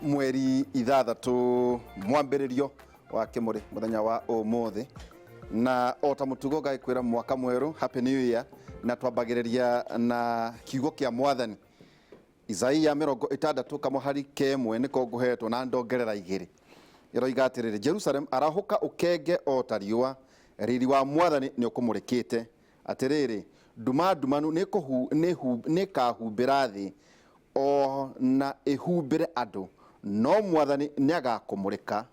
Mweri 6, mwambĩrĩrio wa kĩmũrĩ, mũthenya wa ũmũthĩ, na o ta mũtugo ngagĩkwĩra mwaka mwerũ, happy new year. Na twambagĩrĩria na kiugo kĩa Mwathani, Isaia 60 kamũhari kemwe nĩko ngũhetwo na ndongerera igĩrĩ. Ĩroiga atĩrĩrĩ, Jerusalem, arahũka ũkenge o ta riũa, riri wa Mwathani nĩ ũkũmũrĩkĩte. Atĩrĩrĩ, nduma ndumanu nĩĩkahumbĩra thĩ, o na ĩhumbĩre andũ, no Mwathani nĩagakũmũrĩka,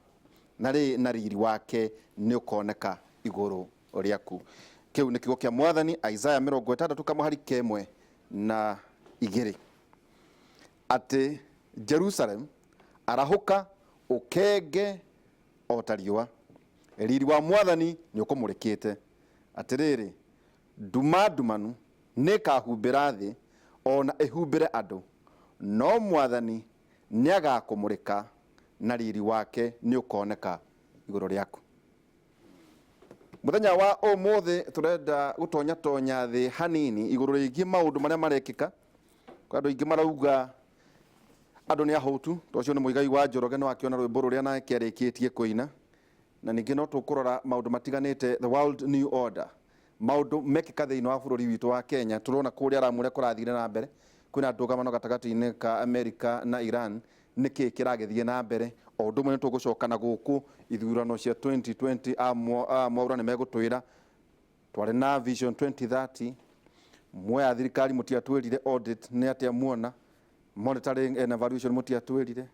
na riri wake nĩũkoneka igũrũ rĩaku. Kĩu nĩ kiugo kĩa Mwathani, Isaya 60 kamũhari kemwe na igĩrĩ, atĩ Jerusalem, arahũka ũkenge o ta riũa, riri wa Mwathani nĩũkũmũrĩkĩte. Atĩrĩrĩ, nduma ndumanu nĩĩkahumbĩra thĩ, o na ĩhumbĩre andũ, no Mwathani nĩagakũmũrĩka, na riri wake nĩũkoneka igũrũ rĩaku. Mũthenya wa ũmũthĩ tũrenda gũtonya tonya thĩ hanini igũrũ rĩgiĩ maũndũ marĩa marekĩka. Kwa andũ aingĩ marauga andũ nĩ ahũtu, to ũcio nĩ Mũigai wa Njoroge, nĩ wakĩona rwĩmbo rũrĩa nake arĩkĩtie kũina. Na ningĩ no tũkũrora maũndũ matiganĩte, the world new order, maũndũ mekĩka thĩinĩ wa bũrũri witũ wa Kenya. Tũrona kũrĩa Ramu ũrĩa kũrathire na mbere, kwĩna ndũgamano gatagatĩ-inĩ ka Amerika na Iran, nĩkĩ kĩragĩthiĩ na mbere? O ũndũ ũmwe nĩ tũgũcoka na gũkũ ithurano cia 2020, a Mwaura nĩ megũtwĩra twarĩ na Vision 2030, muoya thirikari mũtiatwĩrire audit nĩ atĩa muona, monitoring and evaluation mũtiatwĩrire,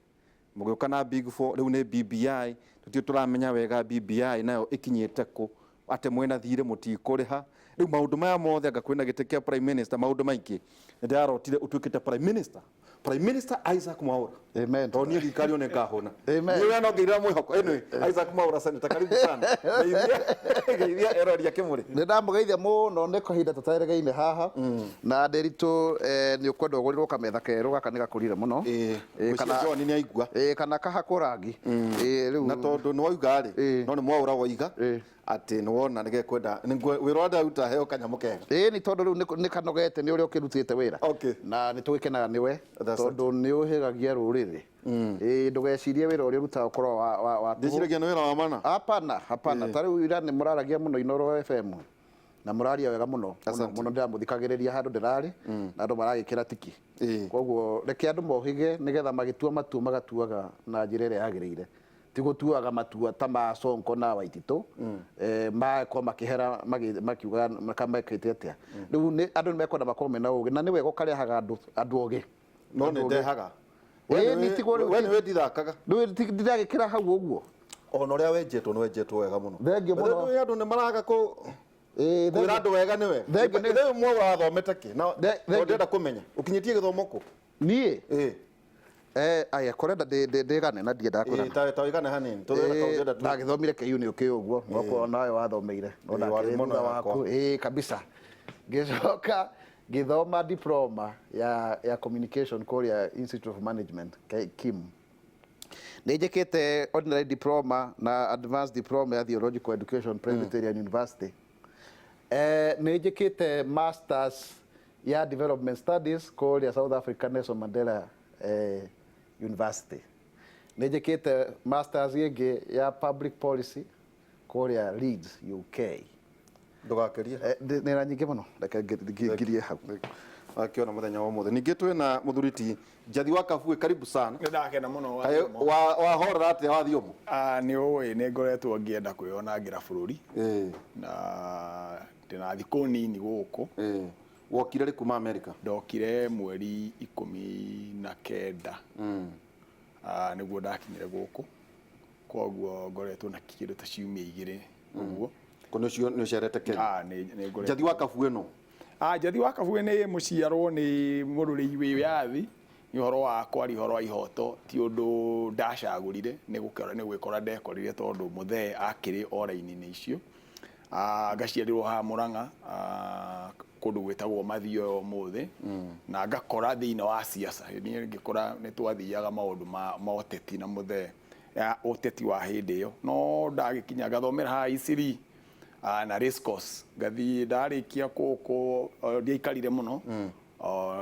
mũgĩũka na Big Four, rĩu nĩ BBI, tũtirĩ tũramenya wega BBI nayo ĩkinyĩte kũ, atĩ mwĩna thirĩ mũtikũrĩha. Rĩu maũndũ maya mothe, anga kwĩna gĩtĩ kĩa prime minister, maũndũ maingĩ. Nĩ ndĩrarotire ũtuĩkĩte prime minister, Prime Minister Isaac Mwaura. Amen. Tondũ niĩ thirikari one ngahũna. Amen. Niĩ we no ngĩirĩra mwĩhoko. Anyway, Isaac Mwaura, senator, karibu sana. Geithia, geithia erori a Kĩmũrĩ. Nĩ ndamũgeithia mũno, nĩ kahinda tũteregeine haha na Ndĩritũ. Nĩ ũkwenda ũgũrĩrwo kametha kerũ, gaka nĩ gakũrire mũno. Ngwĩciria John nĩ aigua. Kana kahakwo rangi. Rĩu Na tondũ nĩ wauga rĩ, no nĩ Mwaura woiga atĩ nĩ wona nĩ gekwenda wĩra ũrĩa ndaruta heo kanyamũ kega. Ĩĩ, nĩ tondũ rĩu nĩ kanogete nĩ ũrĩa ũkĩrutĩte wĩra. Na nĩ tũgĩkenaga nĩwe That's tondũ nĩ ũhĩgagia rũrĩrĩ. Ĩĩ, ndũgecirie wĩra ũrĩa ũrutaga ũkorwo wa tũhũ. Ndĩciragia nĩ wĩra wa mana. Hapana, hapana. Ta rĩu ira nĩ mũraragia mũno Inooro FM na mũraria wega mũno mũno. Asante. Mũno, ndĩramũthikagĩrĩria handũ ndĩrarĩ na andũ maragĩkĩra tiki. Koguo reke andũ mohĩge nĩgetha magĩtua matua magatuaga na njĩra ĩrĩa yagĩrĩire, ti gũtuaga matua ta ma Sonko na Waititũ, magakorwo makĩhera makiuga mekĩte atĩa. Rĩu andũ nĩ mekwenda makorwo mena ũgĩ, na nĩ wega ũkarehaga andũ ogĩ. No Andũ nĩ ogĩ. ndehaga. Ĩĩ, nĩ tigwo rĩu We nĩ wĩndithakaga. Rĩu ndiragĩkĩra hau ũguo. Ona ũrĩa wenjetwo nĩ wenjetwo wega mũno. Thengiũ mũno. Rĩu andũ nĩ maraga kũ kwĩra thengiũ. Andũ wega nĩwe. Thengiũ Rĩu Mwaura wathomete kĩ? Na Thengiũ. ndĩrenda kũmenya ũkinyĩtie gĩthomo kũ? Niĩ? Ĩĩ. Aya kũrenda ndĩgane na ndiendaga kwĩrana. Ta wĩgane hanini tũrenda kaũndũ ndĩrenda Ndagĩthomire KU, nĩ ũkĩ ũguo okorwo nawe wathomeire no Ĩĩ, warĩ ndakĩrĩ mũno thutha yakwa. waku. Ĩĩ, kabisa. Ngĩcoka ngĩthoma diploma ya communication kũrĩa Institute of Management, KIM. Nĩ njĩkĩte ordinary diploma na advanced diploma ya theological education, Presbyterian University. Nĩ njĩkĩte masters ya development studies kũrĩa South Africa, Nelson Mandela University. Nĩ njĩkĩte masters ĩngĩ ya public policy kũrĩa Leeds, UK. Ndũgakĩrie. Nĩ na nyingĩ mũno, reke ngirie hau. Wakĩona mũthenya wa ũmũthĩ ningĩ twĩna mũthuri ti Njathi wa Kabue, karibu sana. Nĩ ndakena mũno wa Kaĩ Thiomo. Wahorera atĩa wa Thiomo? Ah, nĩ ũĩ nĩ ngoretwo ngĩenda kwĩyonangĩra bũrũri na ndĩna thikũ nini gũkũ. Wokire rĩ kuma America? Ndokire mweri 19. Ah, nĩguo ndakinyire gũkũ, koguo ngoretwo na kĩndũ ta ciumia 2 ũguo. Ko nĩ ũcio nĩ ũcerete Kenya? Ah, nĩ ngoretwo. Njathi wa Kabue no Ah, Njathi wa Kabue nĩ mũciarwo nĩ mũrũrĩi wĩyathi. Nĩ ũhoro wa kwaria ũhoro wa ihoto ti ũndũ ndacagũrire, nĩ gũkora nĩ gwĩkora ndekorire tondũ mũthee akĩrĩ o raini-inĩ icio. Ah, ngaciarĩrwo haha Mũrang'a, kũndũ gwĩtagwo Mathioya ũmũthĩ, na ngakora thĩinĩ wa siasa. Niĩ ngĩkũra nĩ twathiaga maũndũ ma ũteti na mũthee, ya ũteti wa hĩndĩ ĩyo, no ndagĩkinya ngathomera haha Isiri na race course, ngathiĩ ndarĩkia kũkũ, ndiaikarire mũno,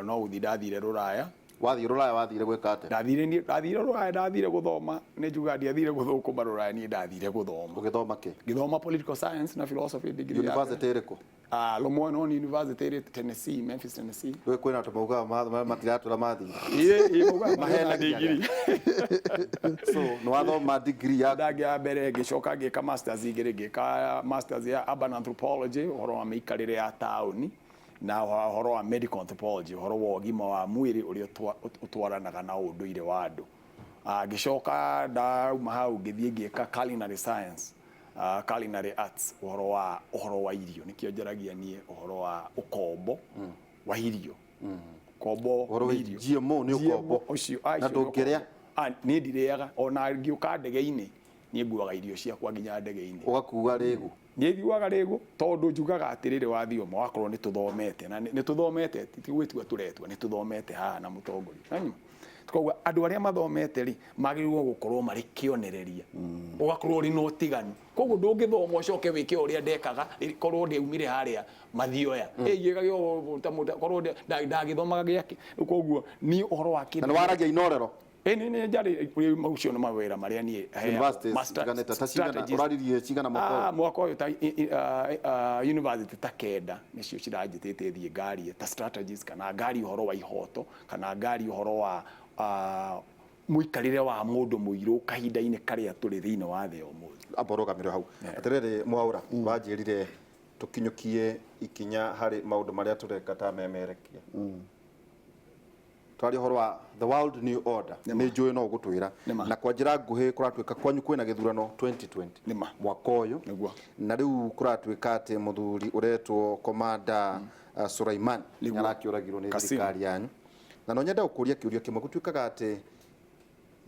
no gũthiĩ ndathire rũraya. Wathiĩ Rũraya wathire gwĩka atĩa? Ndathire niĩ, ndathire Rũraya, ndathire gũthoma. Nĩ njugaga ndiathire gũthũkũma Rũraya, niĩ ndathire gũthoma. Ũgĩthoma kĩ? Ngĩthoma political science na philosophy degree. University ĩrĩkũ? Lemoyne University ĩrĩ Tennessee, Memphis, Tennessee. Rĩu kwĩna andũ maugaga matiratũra mathire. Ĩĩ, maugaga Mahenagia. degree. So nĩ wathoma degree yaku? Ndangĩa mbere, ngĩcoka ngĩka masters igĩrĩ, ngĩka masters ya urban anthropology, ũhoro wa mĩikarĩre ya taũni, na ũhoro wa medical anthropology, ũhoro wa ũgima wa mwĩrĩ ũrĩa ũtwaranaga na ũndũire wa andũ. Ngĩcoka ndauma hau ngĩthiĩ ngĩka culinary science, culinary arts, ũhoro wa irio. Nĩkĩo njaragia niĩ ũhoro wa ũkombo wa irio, ũkombo Ũhoro wa wa irio. GMO nĩ ũkombo. Ũcio Na icio nĩ ndũngĩrĩa? ũkombo. Niĩ ndirĩaga, ona ngĩũka ndege-inĩ niĩ nguaga irio ciakwa nginya ndege-inĩ. Ũgakua rĩgu? Niĩ thiuaga rĩgu tondũ njugaga atĩrĩrĩ, wathioma wakorwo nĩ tũthomete na nĩ tũthomete, ti gwĩtua tũretua, nĩ tũthomete haha na mũtongoria nanyuma tukoguo andũ arĩa mathomete rĩ magĩrĩirwo gũkorwo marĩ kĩonereria, ũgakorwo ũrĩ na ũtiganu. Koguo ndũngĩthoma ũcoke wĩke ũrĩa ndekaga, korwo ndĩumire harĩa mathioya korwo ndagĩthomaga gĩake. Rĩu koguo niĩ ũhoro wa Na nĩ waragia inorero? Ĩ nĩ njarĩ macio nĩ mawĩra marĩa niĩ heagwo. Universities itiganĩte ta cigana? Strategies. Ũraririe cigana mwaka ũyũ? Mwaka ũyũ ta university ta 9 nĩcio ciranjĩtĩte thiĩ ngarie ta strategies, kana ngarie ũhoro wa ihoto, kana ngarie ũhoro wa mũikarĩre wa mũndũ mũirũ kahinda-inĩ karĩa tũrĩ thĩinĩ wa thĩ ũmũthĩ. Amba ũrũgamĩre hau. Atĩrĩrĩ Mwaũra, wanjĩrire tũkinyũkie ikinya harĩ maũndũ marĩa tũreka ta memerekia. Twaria ũhoro wa the world new order, nĩ njũĩ no ũgũtwĩra. Nĩma. Na kwa njĩra nguhĩ, kũratuĩka kwanyu kwĩna gĩthurano 2020 Nĩma. mwaka ũyũ. Nĩguo. Na rĩu kũratuĩka atĩ mũthuri ũretwo Komanda Sulaiman Nĩguo. nĩarakĩũragirwo nĩ Kasim. thirikari yanyu. Na no nyende gũkũria kĩũria kĩmwe. Gũtuĩkaga atĩ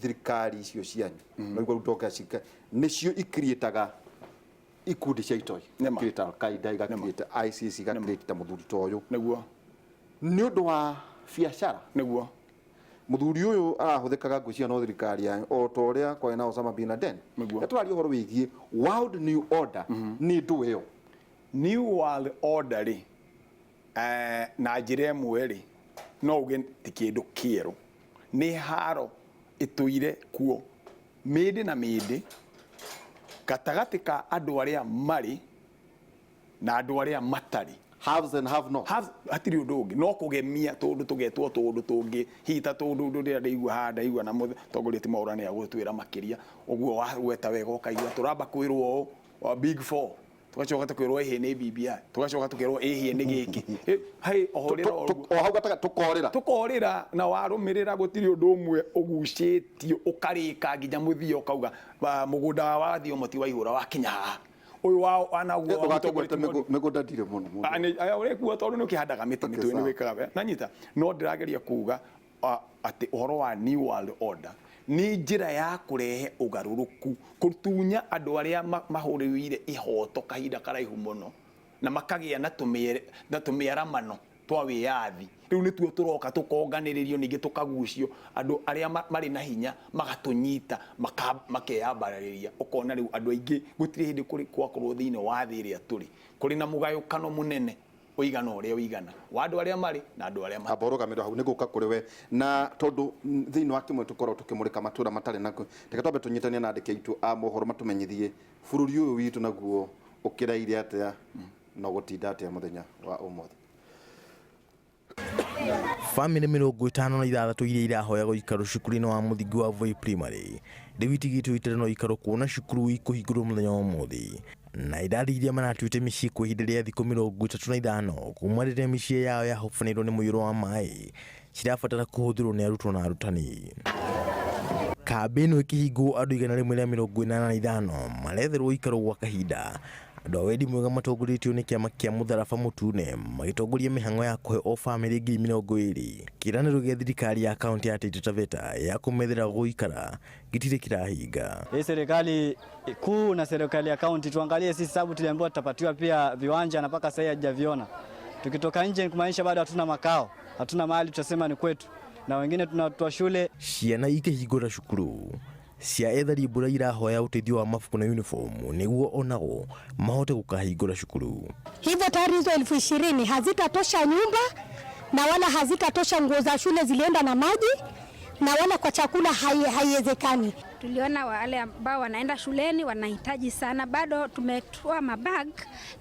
thirikari icio cianyu, no igua rĩu ndonga nĩcio ikiriĩtaga ikundi cia itoi, Nĩma. ikiriĩta Al-Qaeda, igakiriĩta ISIS, igakiriĩta mũthuri ta ũyũ Nĩguo. Nĩ ũndũ wa biacara. Nĩguo. Mũthuri ũyũ arahũthĩkaga ngwĩciria no thirikari yanyu, o ta ũrĩa kwarĩ na Osama bin Laden. Nĩguo. Na tũraria ũhoro wĩgiĩ world new order, nĩ ndũ ĩyo? New world order rĩ, na njĩra ĩmwe rĩ, no uge ti kĩndũ kĩerũ, nĩ haro ĩtũire kuo mĩndĩ na mĩndĩ gatagatĩ ka andũ arĩa marĩ na andũ arĩa matarĩ. Haves and have not. Hatirĩ ũndũ ũngĩ no kũgemia tũndũ tũgetwo tũndũ tũngĩ, hihi ta tũndũ ũndũ ndĩrĩa ndaigua haha, ndaigua na mũtongoria ti Mwaũra nĩ agũtwĩra makĩria ũguo wagweta wega, ũkaigua tũramba kwĩrwo ũũ wa big four, tugacoka tukerwo ĩhĩ nĩ BBI, tugacoka tukerwo ĩhĩ nĩ gĩkĩ. Hai ohorĩra. O hau gatagatĩ tũkorĩra. Tũkorĩra na warũmĩrĩra gũtirĩ ũndũ ũmwe ũgucĩtio ũkarĩka nginya mũthia ũkauga mũgũnda wa Thiomo ti waihũra wakinya haha, ũyũ wa wanaguo wa Ndũgakĩgwete mũtongoria. Mĩgũnda ndirĩ mũno mũno. Aya ũrekuo tondũ nĩ ũkĩhandaga mĩtĩ. Okay, Mĩtĩ nĩ sawa. wĩkaga wega nanyita, no ndĩrageria kuga atĩ ũhoro wa new world order nĩ njĩra ya kũrehe ũgarũrũku, kũtunya andũ arĩa mahũrĩire ihoto kahinda karaihu mũno na makagĩa na tũmĩaramano twa wĩyathi. Rĩu nĩtuo tũroka tũkonganĩrĩrio, ningĩ tũkagucio, andũ arĩa marĩ na hinya magatũnyita, makeyambararĩria. Ũkona rĩu andũ aingĩ gũtirĩ hĩndĩ kũrĩ gwakorwo thĩinĩ wa thĩ ĩrĩa tũrĩ kũrĩ na mũgayũkano mũnene ũigana ũrĩa ũigana wa andũ arĩa marĩ na andũ arĩa matarĩ. Amba ũrũgamĩre hau, nĩ gũka kũrĩ we. Na tondũ thĩinĩ wa kĩmwe tũkorwo tũkĩmũrĩka matũra matarĩ nako, reke twambe tũnyitanie na andĩki aitũ a mohoro matũmenyithie bũrũri ũyũ witũ naguo ũkĩraire atĩa na ũgũtinda atĩa mũthenya wa ũmũthĩ. Bamĩrĩ 56 iria irahoya gũikarwo cukuru-inĩ wa mũthingi wa Voi Primary rĩu itigĩtwo itarĩ na ũikaro, kuona cukuru ikũhingũrwo mũthenya wa ũmũthĩ, na idadi iria maratuĩte mĩciĩ kwa ihinda rĩa thikũ 35 kuma rĩrĩa mĩciĩ yao yahobanĩirwo nĩ mũiyũro wa maĩ cirabatara kũhũthĩrwo nĩ arutwo na arutani. Kambĩ ĩno ĩkĩhingwo, andũ 185 maretherwo ũikaro gwa kahinda. Andũ a wendi mwega matongoretio nĩ kĩama kĩa Mũtharaba Mũtune magĩtongoria mĩhang'o ya kũhe o bamĩrĩ 20,000. Kĩĩranĩro gĩa thirikari ya kaunti ya Taita Taveta ya kũmethera gũikara gĩtirĩ kĩrahinga. Hii serikali kuu na serikali ya kaunti tuangalie sisi, sababu tuliambiwa tutapatiwa pia viwanja na mpaka sasa hatujaviona. Tukitoka nje ni kumaanisha bado hatuna makao, hatuna mahali tutasema ni kwetu, na wengine tunatoa shule. Ciana ikĩhingũra cukuru cia ethari mbura irahoya ũteithio wa mabuku na uniform nĩguo onao mahote gũkahingũra cukuru. Hivyo tayari hizo 20,000 hazitatosha nyumba Na wala hazitatosha. Nguo za shule zilienda na maji na wala kwa chakula haiwezekani. Tuliona wale ambao wanaenda shuleni wanahitaji sana, bado tumetoa mabag,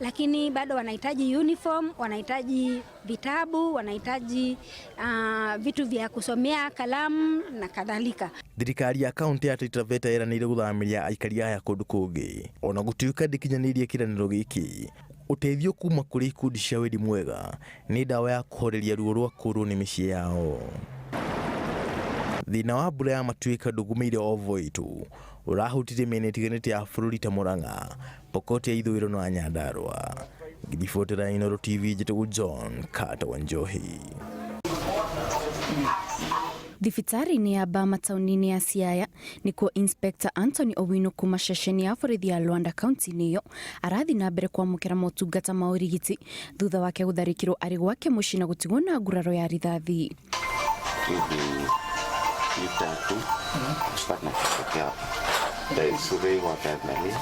lakini bado wanahitaji uniform, wanahitaji vitabu, wanahitaji vitu vya kusomea, kalamu na kadhalika. Thirikari ya kaunti ya Taita Taveta ĩranĩire gũthamĩria aikari aya kũndũ kũngĩ ona gũtuĩka ndĩkinyanĩirie kĩranĩro gĩkĩ. Ũteithio kuma kũrĩ ikundi cia wendi mwega nĩ ndawa ya kũhoreria ruo rwa kũrwo nĩ mĩciĩ yao. Thĩna wa mbura ya matuĩka ndũgũmĩire o Voi tu, ũrahutirie mĩena ĩtiganĩte ya bũrũri ta Murang'a, Pokot ya ithũĩro na Nyandarua. Ngĩribotera Inooro TV, njĩtagwo John Carter Wanjohi. Thibitarĩ-inĩ ya Bama taũni-inĩ ya Siaya nĩkuo Inspector Anthony Owino kuma ceceni ya borithi ya Luanda kaunti-inĩ ĩyo arathiĩ na mbere kwamũkĩra motungata ma ũrigiti thutha wake gũtharĩkĩrwo arĩ gwake mũciĩ na gũtigwo na nguraro ya rithathi. Vitatu panatokea x-ray wakaangalia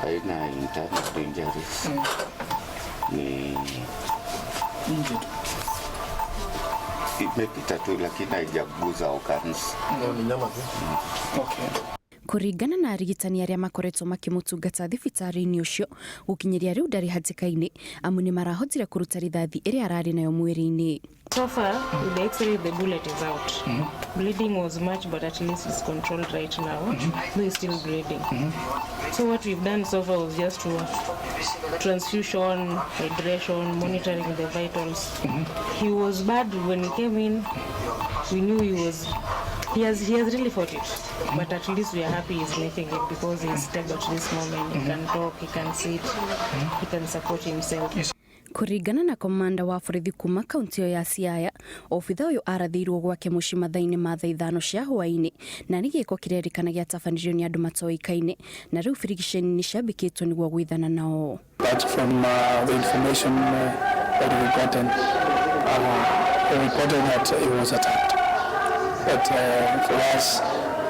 haina internal injuries, ni imepita tu lakini haijaguza organs. Kũringana na arigitani arĩa makoretwo makĩmũtungata thibitarĩ-inĩ ũcio, gũkinyĩria rĩu ndarĩ hatĩka-inĩ amu nĩ marahotire kũruta rithathi ĩrĩa ararĩ nayo mwĩrĩ-inĩ. So far, with the X-ray, the bullet is out. Bleeding was much, but at least it's controlled right now. Though it's still bleeding. So what we've done so far was just to transfusion, hydration, monitoring the vitals. He was bad when he came in. We knew he was. He has really fought it, but at least we are happy he's making it because he's stable at this moment. He can talk, he can sit, he can support himself. Kũringana na komanda wa borithi kuma kaunti ĩyo ya Siaya, obitha ũyũ arathĩirwo gwake mũciĩ mathaa-inĩ ma thaa 5 cia hwaĩ-inĩ na nĩ gĩko kĩrerĩkana gĩatabanirio nĩ andũ matoĩkaine na rĩu birigiceni nĩ ciambĩkĩtwo nĩguo gwĩthana nao. But from the information that we've gotten, they reported that he was attacked. But for us,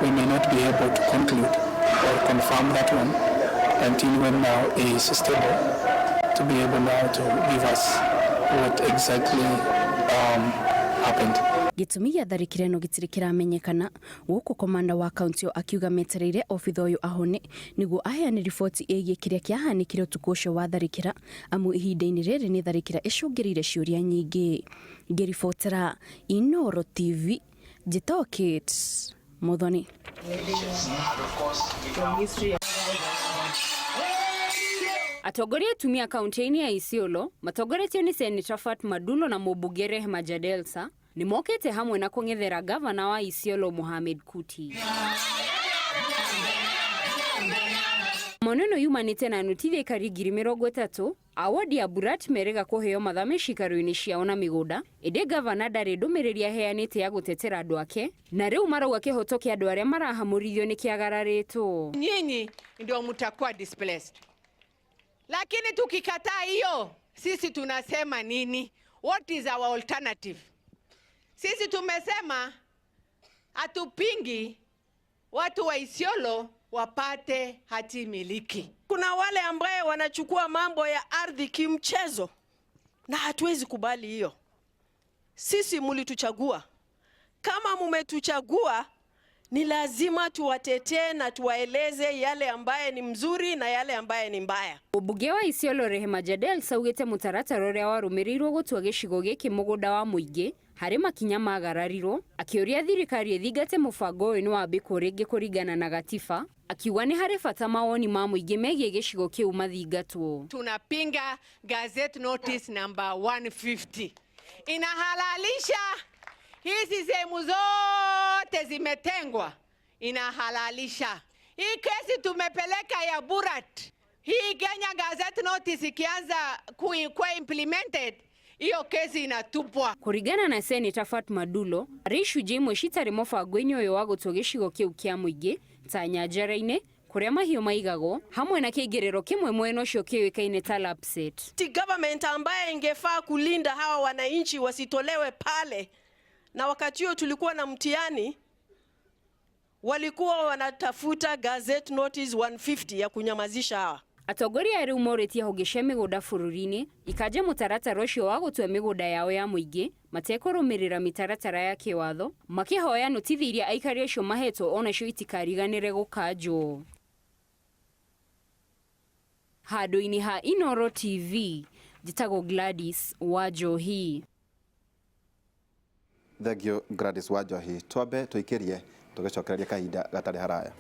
we may not be able to conclude or confirm that one until when now he is stable to be able now to give us what exactly happened. Gĩtũmi gĩa tharĩkĩra ĩno gĩtirĩ kĩramenyekana, gũkũ komanda wa kaunti ĩyo akiuga metereire obitha ũyũ ahone nĩguo aheane riboti ĩgiĩ kĩrĩa kĩahanĩkire ũtukũ ũcio wa tharĩkĩra, amu ihinda-inĩ rĩrĩ nĩ tharĩkĩra ĩcũngĩrĩire ciũria nyingĩ. Ngĩribotera Inooro TV, njĩtagwo Kate Muthoni. From history. Atongoria atumia kaunti-inĩ ya Isiolo matongoretio nĩ Seneta Fatma Dulo na mũmbunge Rehema Jadelsa nĩ mokĩte hamwe na kũng'ethera gavana wa Isiolo Mohamed Kuti. Mono ĩno yumanĩte na nutithi aikari 30,000 a wodi ya Burat merĩga kũheo mathame cikaro-inĩ ciao na mĩgũnda, ĩndĩ gavana ndarĩ ndũmĩrĩri aheanĩte ya gũtetera andũ ake, na rĩu marauga kĩhoto kĩa andũ arĩa marahamũrithio nĩ kĩagararĩtwo. Nyinyi ndio mtakuwa displaced. Lakini tukikataa hiyo, sisi tunasema nini? What is our alternative? Sisi tumesema hatupingi watu wa Isiolo wapate hati miliki. Kuna wale ambaye wanachukua mambo ya ardhi kimchezo na hatuwezi kubali hiyo. Sisi mulituchagua. Kama mumetuchagua, ni lazima tuwatetee na tuwaeleze yale ambaye ni mzuri na yale ambaye ni mbaya. Mũmbunge wa Isiolo Rehema Jadelsa augĩte mũtaratara ũrĩa warũmĩrĩirwo gũtua gĩcigo gĩkĩ mũgũnda wa mũingĩ harĩ makinya magararirwo, akĩũria thirikari ĩthingate mũbango ũyũ nĩ wambĩkwo rĩngĩ kũringana na gatiba, akiuga nĩ harĩ bata mawoni ma mũingĩ megiĩ gĩcigo kĩu mathingatwo. Tunapinga Gazette Notice number 150. Inahalalisha hizi sehemu zote zimetengwa, inahalalisha. Hii kesi tumepeleka ya Burat. Hii Kenya Gazette Notice ikianza kuwa implemented, hiyo kesi inatupwa. Kũringana na Seneta Fatma Dulo, harĩ icunjĩ imwe citarĩ mũbango-inĩ ũyũ wa gũtua gĩcigo kĩu kĩa mũingĩ ta nyanjara-inĩ kũrĩa mahiũ maigagwo hamwe na kĩingĩrĩro kĩmwe mwena ũcio kĩũĩkaine ta Lapset. Ti government ambaye ingefaa kulinda hawa wananchi wasitolewe pale, na wakati huo tulikuwa na mtihani, walikuwa wanatafuta Gazette Notice 150 ya kunyamazisha hawa. Atongoria aya rĩu morĩtie honge cia mĩgũnda bũrũri-inĩ ikanje mũtaratara ũcio wa gũtua mĩgũnda yao ya mũingĩ matekũrũmĩrĩra mĩtaratara ya kĩwatho, makĩhoya notithi iria aikari acio mahetwo onacio itikariganĩre gũkanjwo. Handũ-inĩ ha Inooro TV, njĩtagwo Gladys Wanjohi. Thank you, Gladys Wanjohi. Twambe tũikĩrie tũgĩcokereria kahinda gatarĩ haraya.